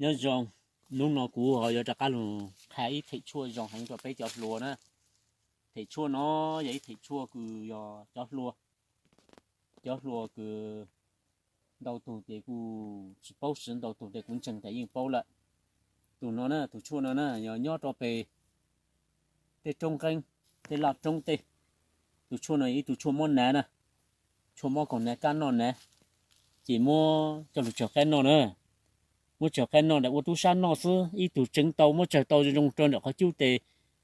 Nyob zoo, hnub no kuv ho yuav rov qab los qha ib them tshuaj zoo heev rau peb cov hluas na. Them tshuaj no yog ib them tshuaj kws yog cov hluas, cov hluas kws ntau tug ces kuj tsis paub siv, ntau tug ces kuv ntseeg tias yeej paub lawm. Tus no na, tus tshuaj no na yog nyob rau pem tej roob nqeeb, tej laj roob tej. Tus tshuaj no yog ib tug tshuaj mob nav na, tshuaj mob kaus nav kab noj nav, ces muab coj lug tsawg qaib noj na. Muab tsawg qaib noj ua tub sab noj xwb, ib tug tseev tau muab tsawg tau zoo zoo rau nram qhov cub tes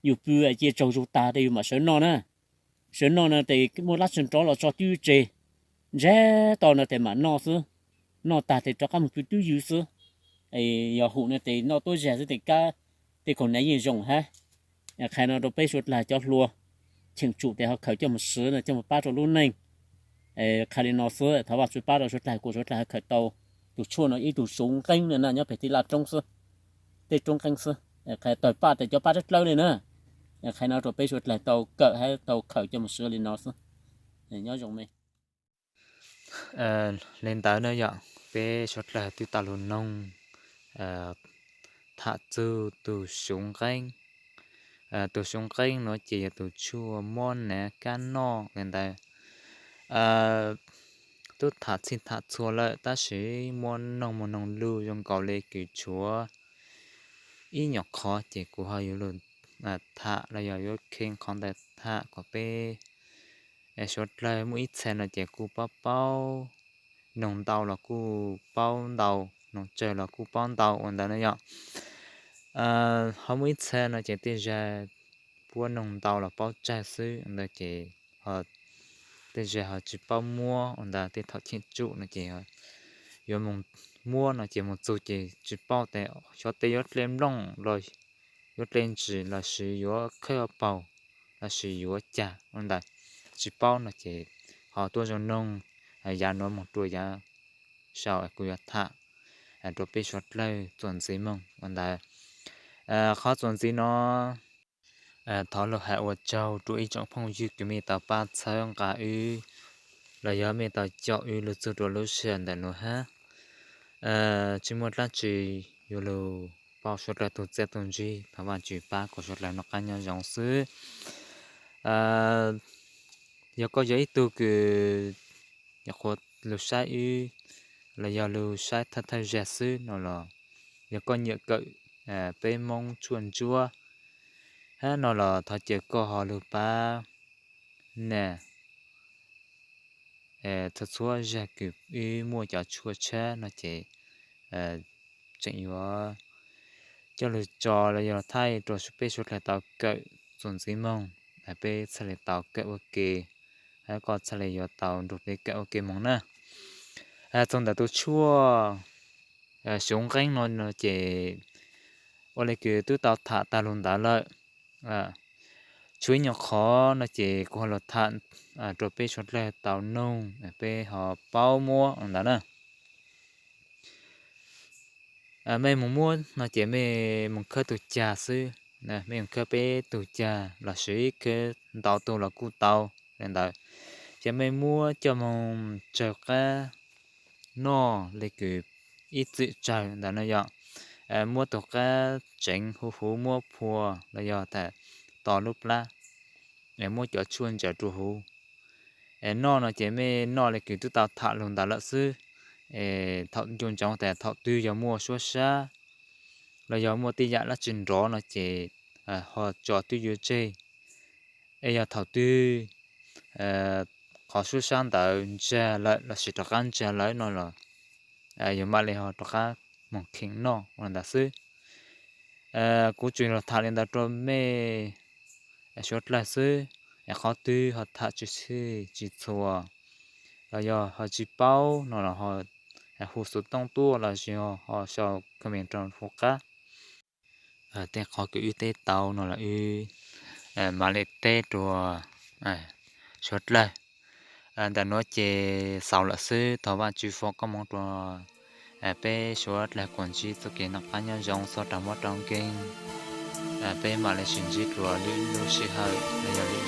yus pw cia tsaug zug tag tes yus mam sawv noj na. Sawv noj no tes muaj dab tsi nrov los tso twb yuav tseg, ntsag to no tes mam noj xwb. Noj tag tes rov qab mus pw twb ywg xwb. Yog hum no tes noj tuab zag xwb tes kab, tej kaus nav yeej zoo hab. Qhia no rau peb suav dlawg cov hluas, cheem tsum tes ho khaws coj mus siv no coj mus pab rau lub neej. Qhia li no xwb, thov Vajtswv pab rau suav dlawg, kuas suav dlawg ho khaws tau tus tshuaj no ib tug suv nqeeb na, nyob pem tej laj roob xwb, tej roob nqeeb xwb. Qhia tawg paj tes cov pab dlawb dlawb li na. Qhia no rau peb suav dlawg tau kawm hab tau khaws coj mus siv li no xwb. Nyob zoo me. Li ntawd na yom, peb suav dlawg twb tau lug noog tham txug tus suv nqeeb. Tus suv nqeeb no ces yog tus tshuaj mob nav kab noj li ntawd. Twb tham txhij tham txhua lawm tab sis muab noog mus noog lug zoo nkaus li kws tshuav ib nyuag qhov ces kuv ho yuav lug tham los yog yuav kheev qhov ntawd tham kom peb suav dlawg muaj ib txha no ces kuj paub paub, noog ntau los kuj paub ntau, noog tsawg los kuj paub ntau ua ntawd na yom. Ho muaj ib txha no ces tej zag puab noog ntau los paub tsawg xwb ua ntawd ces tej zag ho tsis paub muab ua ntawd, tej thaum cheem tsum no ces yuav mus muab no ces mus txug ces tsis paub tes xyov tes yuav dle nplooj los yuav dle ntsis lossis yuav khawb paug lossis yuav cag ua ntawd, tsis paub no ces ho tuaj zoo noog yav nuav moog rua yav sau kuv yuav tham rua peb suav dlawg txuas ntxiv moog ua ntawd. Qhov txuas ntxiv no thov lug has ua tsaug rua ib tsoom phooj ywg kws mej tau pab txhawb nqa wb los yog mej tau caum wb lug txug rua lub sij hawm ntawm nuav hab. Tsis muaj dlaab tsi, yuav lug pauj suav dlawg tug txiaj tug ntsig, thov Vaajtswv pab kom suav dlawg noj qab nyob zoo xwb. Yog koj yog ib tug kws nyuam qhuav lug saib wb los yog lug saib thawj thawj zag xwb no los, yog koj nyiam kawm peb Moob tshuaj ntsuab hab no los thov caw koj ho lug pab na. Txhua txhua zag kws wb muaj cov tshuaj tshab no ces tseem yuav coj lug tso los yog thaij rua peb suav dlawg tau kawm txuas ntxiv moog, peb txhaj le tau kawm ua ke, hab koj txhaj le yuav tau nrug peb kawm ua ke moog na. Txug ntawm tus tshuaj suv nqeeb no no ces ua le kws twb tau tham tag lug ntawd lawm. Tshuav ib nyuag qhov no ces kuv ho lug tham rua peb suav dlawg tau noog, peb ho paub muab ua ntawd na. Mej moog muab no ces mej moog khawb tug cag xwb, mej moog khawb peb tug cag lossis khawb ntau tug los kuj tau le ntawd. Ces mej muab coj moog tsawg qab noj le kws ib txwm tsawg ntawd no yog, muab tug qab tseev huv huv muab phua los yog tas tos lub plab, muab cov tshuaj ntsaws rua huv noj no ces mej noj le kws twb tau tham lug ntawd lawm xwb. Thaum ncu ntsoov tas thaum twg yog muaj suab sab los yog muaj tej yam dlaab tsi nrov no ces ho tso twb yuav tseg. Es yog thaum twg qhov suab sab ntawd ntsag lawm lossis rov qab ntsag lawm no los yog mam le ho rov qab moog kheev noj ua ntawd xwb. Kuv tsuas lug tham li ntawd rua mej suav dlawg xwb. Qhov twg ho tham tsis txhij tsis txhua los yog ho tsis paub no los ho hu xuv tooj tuaj lossis ho sau comment rau huv qab. Tej qhov kws wb teb tau no los wb mam le teb rua suav dlawg. Ntawm nuav ces xaus lawm xwb, thov Vaajtswv foom koob moov rua peb suav dlawg kuas ntsib txuj kev noj qab nyob zoo txhob raug mob raug nkeeg. Peb mam le sib ntsib dlua lwm lub sij hawm los yog lwm